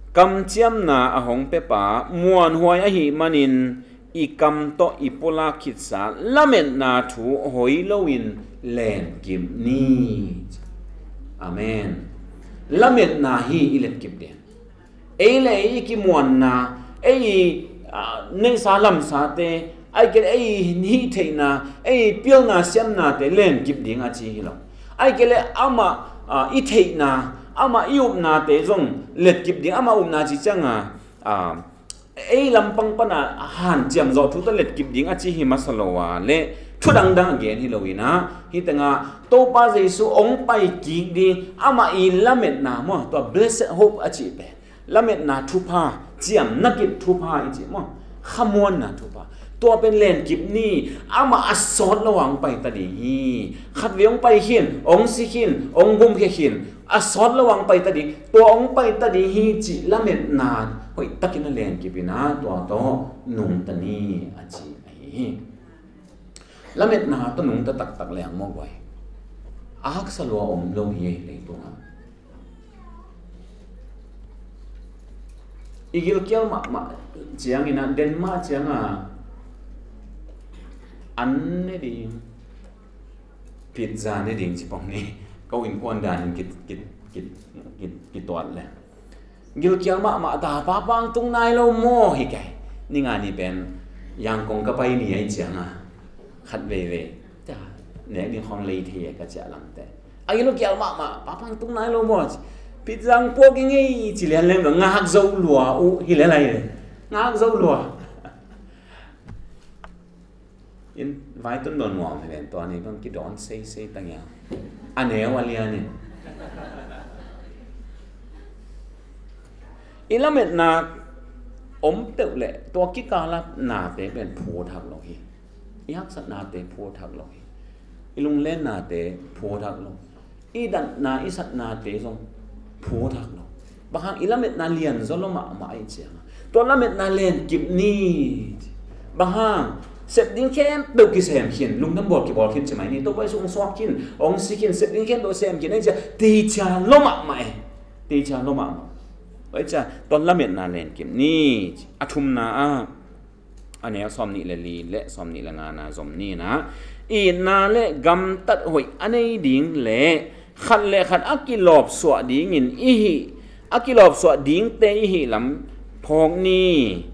Kamciamna a hong pepa muanhuai ahih manin i kam tawh i pulak khitsa lametna thu hoi loin lenkip ni. Amen. Lametna hi i letkip den. Ei le ei i kimuanna, ei i, ah, neihsa lamsate, ahih kei le ei i hih theihna, ei i pilna siamnate lenkip ding a ci hi lo. Ahih kei le amah, ah, i theihna, amah i upnate zong letkip ding, amah upna ci cianga, ah, ei lampang pana hanciam zawh thu tawh letkip ding a ci hi masa lo a le thu dangdang a gen hi lo in ah, hih tengah Topa Jesu hong pai kik ding, amah i lametna maw, tua blessed hope a cih pen. Lametna thupha, ciamna kip thupha i cih maw? Khamuanna thupha. Tua pen lenkip ni, amah a sawt lo a hong pai ta ding hi. Khatvei hong pai khin, hong si khin, hong gumkhia khin, a sawt lo a hong pai ta ding, tua hong pai ta ding hi cih lametna hoih takin a lenkip in ah tua tawh nungta ni a ci ahi hi. Lametna tawh nungta taktak leng maw guai. A haksa lua om lo hi ei leitungah. I gilkial mahmah ciangin ah, den mah cianga an ne ding, pizza ne ding ci pong ni. Ko innkuan danin kit, kit, kit, kit, kituat le. Gilkial mahmah ta, papang tung nai lo maw hi kei. Ni nga ni pen Yangon ka pai ni ai cianga. Khat veivei. Cia, nek ding khong lei thei e ka ciah lamte. A gilkial mahmah, papang tung nai lo maw. Pizza puak i ngei ci lian leng ngak zo lua uh hi le lai le. Ngak zo lua. In vai tun bel nuam hi ven tua ni bang kidawn seisei tang ia. A neu a lian in. I lametna om peuh le tua kikala nate pen phu thak lo hi. I haksatnate phu thak lo hi. I lunglennate phu thak lo. I datna, i satnate zong phu thak lo. Bang hang i lametna lian zaw lo mahmah ahih cianga. Tua lametna lenkip ni. Bang hang Sep ding khempeuh kisem khin, lungdam bawl kibawl khin ci mai ni. Topa Jesu hong suak khin, hong si khin, sep ding khempeuh sem khin, ei cia, tei cia lua mahmah e. Tei cia lua mahmah. Ei cia, tua lametna len kim ni. A thumna ah, a neu sawm nih le li le sawm nih le ngana zom ni na. Itna le gamtat hoih a nei ding le khat le khat a kilawpsuah dingin i hih, a kilawpsuah dingte i hih lam phawk ni.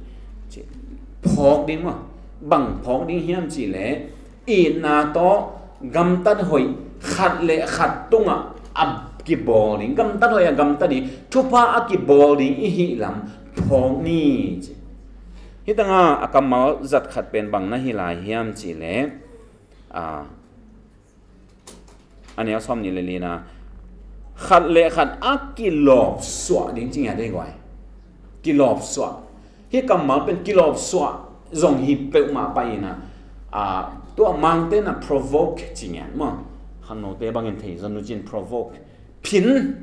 Phawk ding maw? Bang phawk ding hiam cih leh, itna tawh gamtat hoih khat le khat tungah a kibawl ding, gamtat hoih a gamtat ding, thupha a kibawl ding i hih lam phawk ni ci. Hih tangah a kammal zat khat pen bang na hi lai hiam cih leh, a, a neu sawm nih le li na, khat le khat a kilawpsuah ding ci ngiat ei guai. Kilawpsuah. Hih kammal pen kilawpsuah zong hi peuhmah pah in a, a, tua Mangte na provoke ci ngiat maw? Khangnote bangin thei zon uh cin provoke. Phin.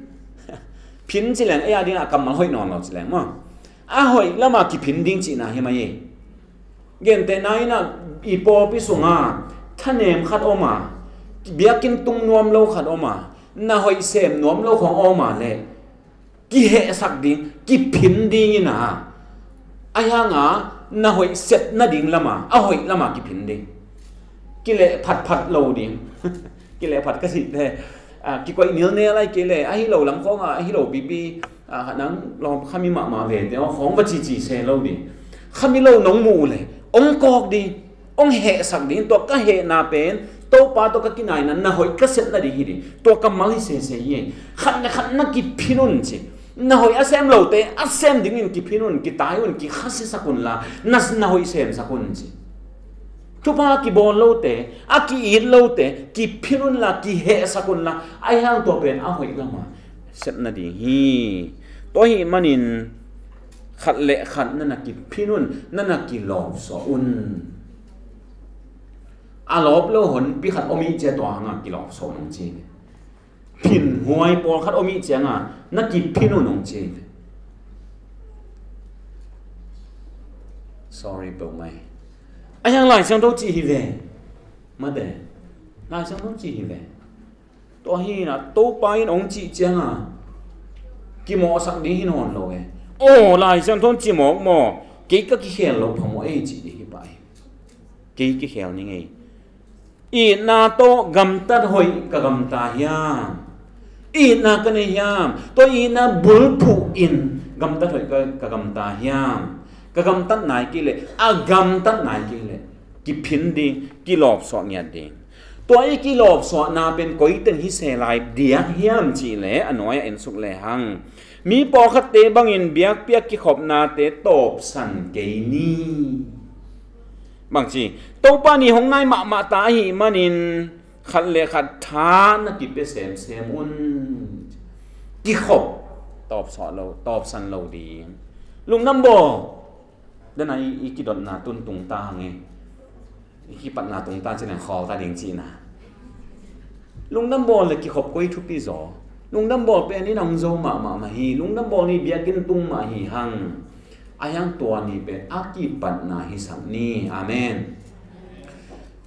Phin ci leng ei a dingah kammal hoih nawn lo ci leng maw? A hoih lamah kiphin ding cihna hi mai ei. Gentehna in a, i pawlpi sungah thanem khat om a, biakinn tung nuam lo khat om a, na hoih sem nuam lo khong om a leh, kihehsak ding, kiphin ding in a, a hiang a, na hoih sep nading lamah, a hoih lamah kiphin ding. Kileh phatphat lo ding. Kileh phat ka cih te, a, kikoih nilnel ai kei leh, ahi lo lam khawngah, ahi lo pipi, a, nang lawm khami mahmah ve te, aw, khawng va cici se lo ding. Khami lo nong muh uh leh, ong kawk ding, ong hehsak ding, tua ka hehna pen, Topa tawh ka kinaina, na hoih ka sep nading hi ding. Tua kammal hi sese hi. Khat le khat na kiphin un ci. Na hoih a sem lote, a sem dingin kiphin un, kitai un, kikhasiasak un la, na, na hoih semsak un ci. Thupha kibawl lote, a ki-it lote, kiphin unla, kihehsak unla, a hiang tua pen a hoih lama sep nading hi. Tua ahih manin khat le khat na na kiphin un, na na kilawpsuah un. A lawp lo honpi khat om ih cia tua hanga kilawpsuah nong ci. Phinhuai pawlkhat om ih cianga na kiphin un hong ci hi ve. Sorry peuhmah hi. A hiang Lai Siangtho cih hi ve. Mate. Lai Siangtho cih hi ve. Tua hi na Topa in hong cih cianga kimawhsak ding hi nawn lo ve. Aw, Lai Siangtho cih mawk maw? Kei ka kikhel lo phamawh ei cih ding hi pah hi. Kei kikhel ning ei. Itna tawh gamtat hoih ka gamta hiam? Itna ka nei hiam? Tua itna bulphuh in gamtat hoih ka, ka gamta hiam? Ka gamtat nai kei leh, a gamtat nai kei leh, kiphin ding, kilawpsuah ngiat ding. Tua i kilawpsuahna pen koi teng hi se lai diak hiam cih leh, a nuai-ah en suk lehang. Mi pawlkhatte bangin biakpiak kikhopnate tawpsan kei ni. Bangci, Topa ni hong nai mahmah ta ahih manin khat le khat tha na kipia semsem un. Kikhop tawpsuah lo, tawpsan lo ding. Lungdam bawl. Dena i, i kidotna tun tung ta hang e. I kipatna tung ta ci leng khawl ta ding cihna. Lungdam bawl le kikhop koi thupi zaw. Lungdam bawl pen in hong zo mahmah mah hi. Lungdam bawl ni biakinn tung mah hi hang. A hiang tua ni pen a kipatna hisak ni. Amen.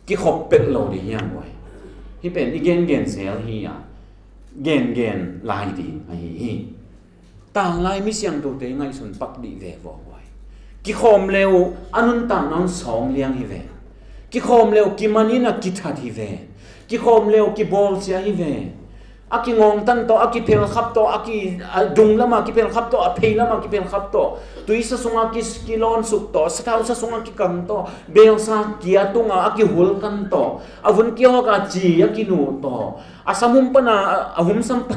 Kikhop pek lo ding hiang uai. Hih pen i gengen zel hi a, gengen lai ding ahi hi. Tanglai mi siangthote ngaihsun pak dih ve vawng uai. Kikhawm le uh a nuntakna hong sawng liang hi ve. Kikhawm le uh kimanin a kithat hi ve. Kikhawm le uh kibawlsia hi ve. A kingawngtan tawh, a kiphelkhap tawh, a ki, a dung lama kiphelkhap tawh, a phei lama kiphelkhap tawh, tuisa sunga ki, kilawnsuk tawh, sathau sa sunga kikang tawh, belsa kia tunga a kihulkan tawh, a vun kihawka ci a kinuh tawh, a samhum pana, a humsam pa,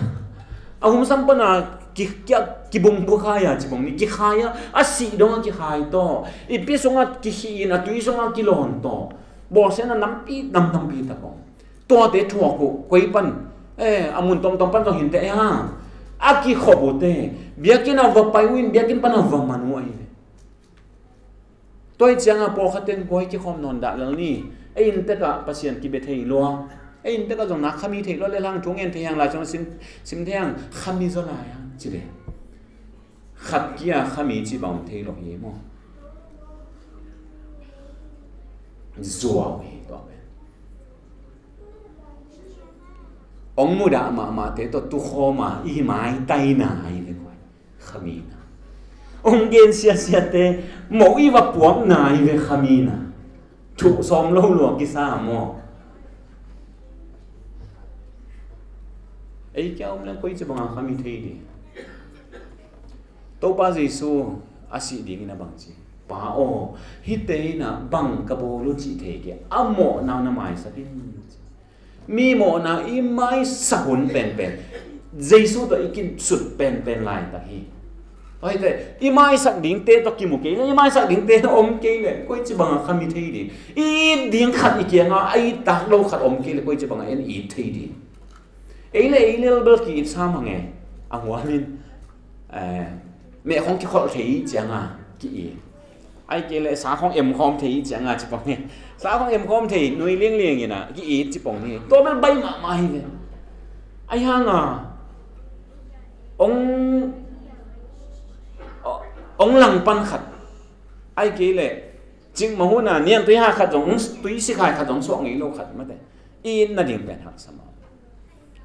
a humsam pana ki, ki, kibungpukhaia cibawng ni kikhaia, a sih donga kikhai tawh, ipi sunga kikhih in a tui sunga kilawn tawh, bawlsiatna nampi, nam tampi takawng. Tuate thuak uh koi pan, eh, a mun tomtom pan zong hinte eh ha. A kikhop uhte biakinn a va pai uh in biakinn pan a va man uh ahi ve. Tua hi cianga pawlkhat ten kua hi kikhawm nawn dah lel ni. Ei inntekah Pasian kibia thei lua. Ei inntekah zong nak khami thei lua le hang thu ngen thei hang lai zong sim, sim thei hang khami zaw lai hang ci ve. Khat kia khami ci bang thei lo hi maw? zuau hi tua pen. Hong mudah mahmahte tawh tukhawm a i maitai nai ve guai. Khamina. Hong gen siasiate moh i va puak nai ve khamina. Thuh sawm lo lua kisa maw? Ei kia om leng koici banga khami thei ding? Topa Jesu a sih dingin a bang ci? Pa aw, hihte in a bang ka bawl uh cih thei kei, a mawhna na maisak in. Mi mawhna i maisak hun penpen Jesu tawh i kisut penpen laitak hi. Hite i maisak dingte tawh kimu kei le, i maisak dingte om kei le, koici banga khami thei ding? I it ding khat i kianga a it tak lo khat om kei le, koici banga en it thei ding? Ei le ei lel bel ki-it sam hang e. A huamin, eh, meh khong kikholh thei cianga ki-it. Ai kei le sa khong em khawm thei cianga ci pong hi. Sa khong em khawm thei nui liangliang ina ki-it ci pong hi. Tua bel bai mahmah hi ve. Ai hanga hong, hong langpan khat, ai kei le cikmah huna niantui ha khat zong, tui sikhai khat zong suak ngei lo khat mate, i itna ding pen haksa mah.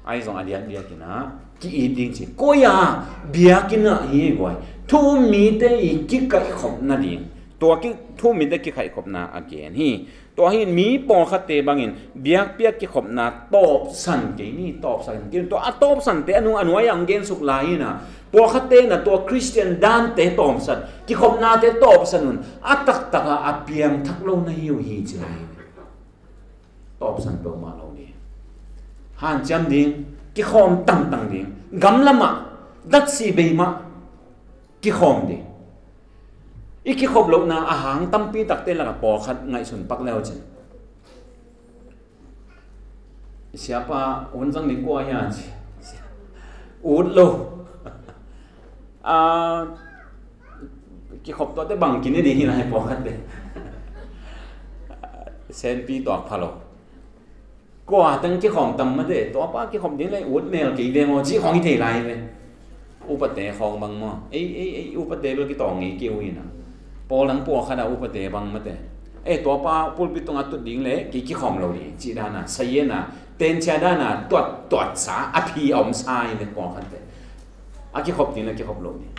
Ai zong a diakdiak ina ki-it ding ci. Koi a biakinn ah hi guai, thu-um mite i kikaihkhopna ding. Tua ki, thu-um mite kikaihkhopna a gen hi. Tua hi in mi pawlkhatte bangin biakpiak kikhopna tawpsan kei ni, tawpsan kei ni. Tua a tawpsante a nung a nuai ah hong gensuk lai ina, pawlkhatte na tua Khristian dante tawpsan, kikhopnate tawpsan un, a taktak a a piangthak lo na hi uh hi ci lai. Tawpsan peuhmah lo ni. Hanciam ding, kikhawm tangtang ding, gamla mah, datsi bei mah kikhawm ding. I kikhop lohna a hang tampi takte lakah pawlkhat ngaihsun pak le uh cin. Siapa, hun zang ding kua hia ci. Ut lo. A, kikhop tuate bang kine ding hi lai pawlkhatte. Senpi tuak pha lo. Kua teng kikhawm tam mate, tuapa kikhop ding le ut mel kei veng aw, cih khawng hi thei lai ve. Upate khawng bang maw? Ei, ei, ei, upate bel kitawng ngei kei uh hi na. Pawl dang pawlkhat a upate bang mate, ei, tuapa pulpit tungah tut ding le kei kikhawm lo ding cih dana, sayen a, tenchia dana, tuat, tuatsa, a phi a omsa hi ve pawlkhatte. A kikhop ding le kikhop lo ding.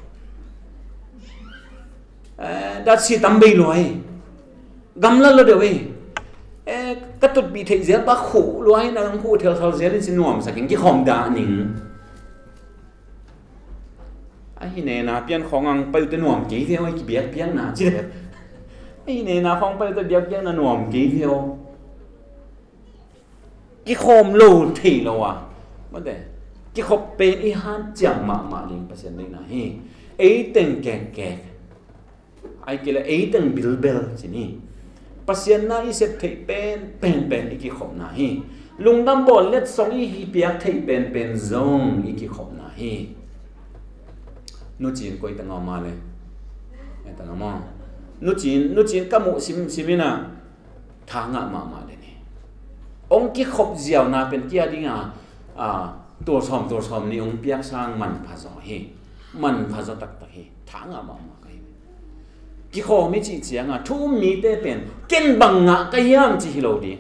Eh, datsi tam bei lua hi. Gamla lo deuh hi. Eh, ka tutpih theih zel pa khuh lua hi na, khuh thelthal zel in si nuamsak in kikhawm dah ning. Ahi nena pian khawng ang pai ute nuam kei ve aw, kibiakpiakna ci le. Ahi nena khawng pai ute biakpiakna nuam kei ve aw. Kikhawm lo thei lo a, mate, kikhop pen i hanciam mahmah ding Pasian deihna hi. Ei teng kekkek, ai kei le ei teng bilbel ci ni. Pasian na i sep theih pen, pen, pen i kikhopna hi. Lungdam bawl letsong i hi piak theih pen, pen zong i kikhopna hi. Nucin koi tang a om a le, e tang a maw? Nucin, nucin ka muh sim, sim ina tha ngah mahmah den hi. Hong kikhop ziauna pen kia dinga, a, tul sawm, tul sawm nih hong piak sang manpha zaw hi. Manpha zaw taktak hi. Tha ngah mahmah ka hi. Kikhawm i cih cianga thu-um mite pen ken bang ngah ka hiam ci hi lo ding.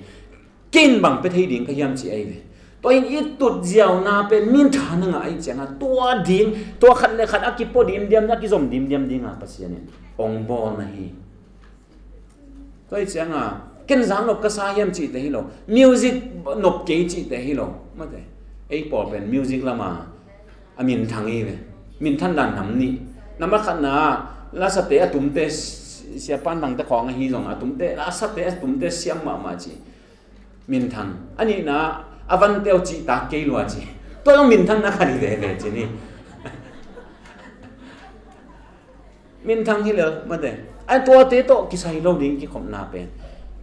Ken bang pia thei ding ka hiam ci ahi ve. Tua in i tut ziauna pen min tha na ngah ahi cianga tua ding, tua khat le khat a kipua dimdiam, a kizom dimdiam dinga Pasian in hong bawlna hi. Tua hi cianga ken zak nop ka sa hiam cihte hi lo, music nop kei cihte hi lo. Mate, ei pawl pen music lama a minthang hi ve. Minthan dan nam nih. Nambat khatna, lasate a tumte, siapan dangte khawng ahi zong a tumte, lasate a tumte siam mahmah ci. Minthang. A nihna, a vante uh cihtak kei lua ci. Tua zong minthang na khat hi veve ci ni. Minthang hi lel mate. Ai tuate tawh kisai lo ding kikhopna pen.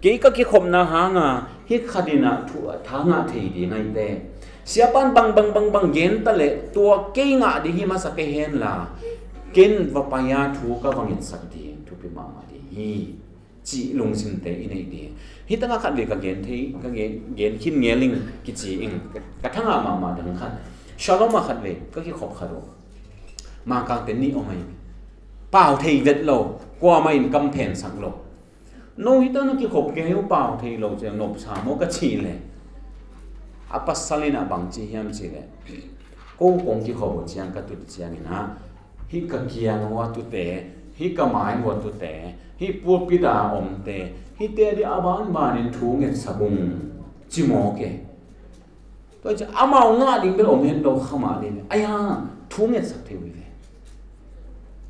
Kei ka kikhopna hanga hi khat ina thu a tha ngah thei ding ahi te. Siapan bang bang bang bang gen ta le tua kei ngah ding hi masa kei hen la, ken va pai a thu ka va ngetsak ding thupi mahmah ding hi. Cih lungsimte i neih ding. Hi tangah khat ve ka gen thei, ka gen, gen khin ngel ing kici ing. Ka, ka thangah mahmah dang khat. Shalom ah khat ve ka kikhop khat uh. Mangkangte nih om ahi. Pau thei vet lo, kuamah in kam phensak lo. No hita na kikhop kei uh pau thei lo ciang nopsa maw ka cih leh, a pasal in a bang ci hiam cih leh, ko kong kikhop uh ciang ka tut ciangin ah, hih ka kiang uh a tute, hih ka mai uh a tute, hih pulpit a omte, hihte ding a banbanin thu ngetsak ung ci mawk e. Tua hi ciang amau ngah ding bel om het lo kha mah ding. Aia, thu ngetsak thei uh hi ve.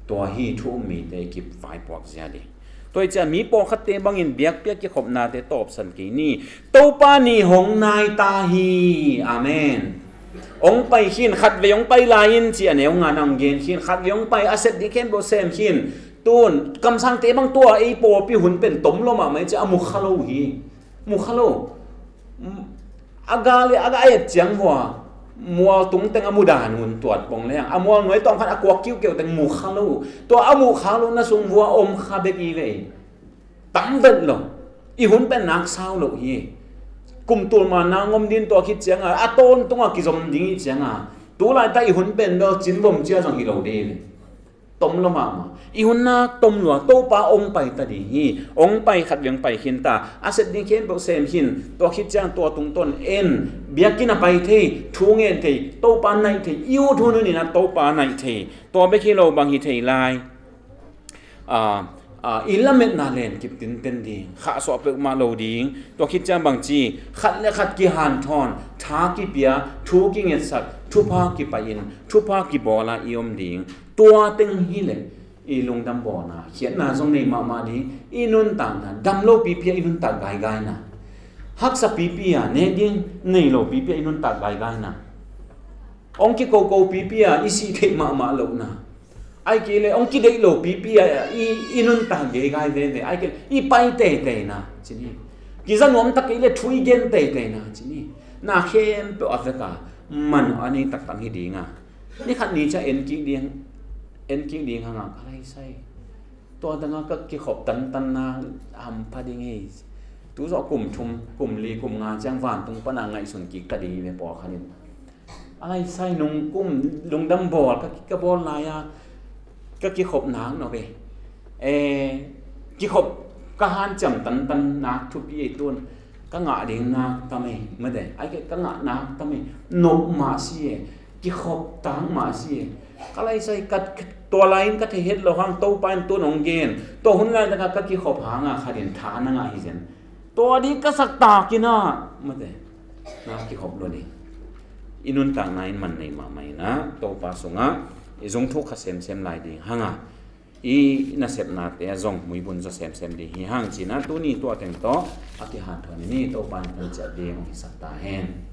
Tua hi thu um mite i kip vaipuak zia ding. Tua hi ciang mi pawlkhatte bangin biakpiak kikhopnate tawpsan kei ni. Topa ni hong nai ta hi. Amen. Hong pai khin, khatvei hong pai lai in ci a neu nga na hong gen khin, khatvei hong pai a sep ding khempeuh sem khin. Tun kamsangte bang tua ei pawlpi hun pen tom lo mahmah hi ciang a mu kha lo hi. Mu kha lo. A ga le a ga et ciang vua mual tung teng a mu dan un tuat pong leng a mual nuai tawng khat a kuak kiukeu teng mu kha lo. Tua a mu kha lo na sung vua om kha bek i ve. Tam vet lo. I hun pen nak sau lo hi. Kum tul ma na ngom din tua khit cianga a tawntunga kizom ding i cianga, tulai ta i hun pen bel cin vom cia zong hi lo ding ve. Tom lo mahmah. I hun nak tom lua, Topa hong pai ta ding hi. Hong pai khat veng pai khin ta. A sep ding khempeuh sem khin. Tua khit ciang tua tungtawn en. Biakinn a pai thei, thu ngen thei, Topa naih thei. I ut hun hun in a Topa naih thei. Tua bek hi lo bang hi thei lai. A, a, i lametna len kip tinten ding. Khahsuah peuhmah lo ding. Tua khit ciang bang ci. Khat le khat kihanthawn. Tha kipia, thu kingetsak, thupha kipai in, thupha kibawla i om ding. Tua teng hileh i lungdam bawlna, khiatna zong nei mahmah ding. I nuntakna, dam lo pipi a i nuntak gaigaina, haksa pipi a nek ding nei lo pipi a i nuntak gaigaina, hong kikoko pipi a i sih theih mahmah lohna, ai kei le hong kideih lo pipi a i, i nuntak gaigai veve, ai kei le i pai teiteina cini, kiza nuam tak kei le thu i gen teiteina cini, na khempeuh a veka man a nei taktak hi dinga. Ni khat ni ciang en kik ding, en kik ding hanga ka laisai. Tua danga ka kikhop tantanna hampha ding hi. Tu zawh kum thum, kum li, kum nga ciang vantung pana ngaihsun kik ta ding hi ve pawlkhat in. A laisai nung kum lungdam bawl ka, ka bawl lai-a ka kikhop nak nop e. Eh, kikhop ka hanciam tantan nak thupi ei tun. Ka ngah ding nak tam ei, mate. Ai kei ka ngah nak tam ei. Nop mah si e. Kikhop tak mah si e. Ka laisai ka, tua lai-in ka thei het lo hang Topa in tun hong gen. Tua hun lai taka ka kikhop hanga khat in tha na ngah hi zen. Tua ding ka sak takin a, mate. Na kikhop lo ding. I nuntakna in man nei mahmah in a, Topa sungah i zungthuk kha semsem lai ding hanga. I nasepnate a zong muibun zaw semsem ding hi hang cina tuni tua teng tawh a kihanthawn i ni Topa in hong ciat ding hong hisak ta hen.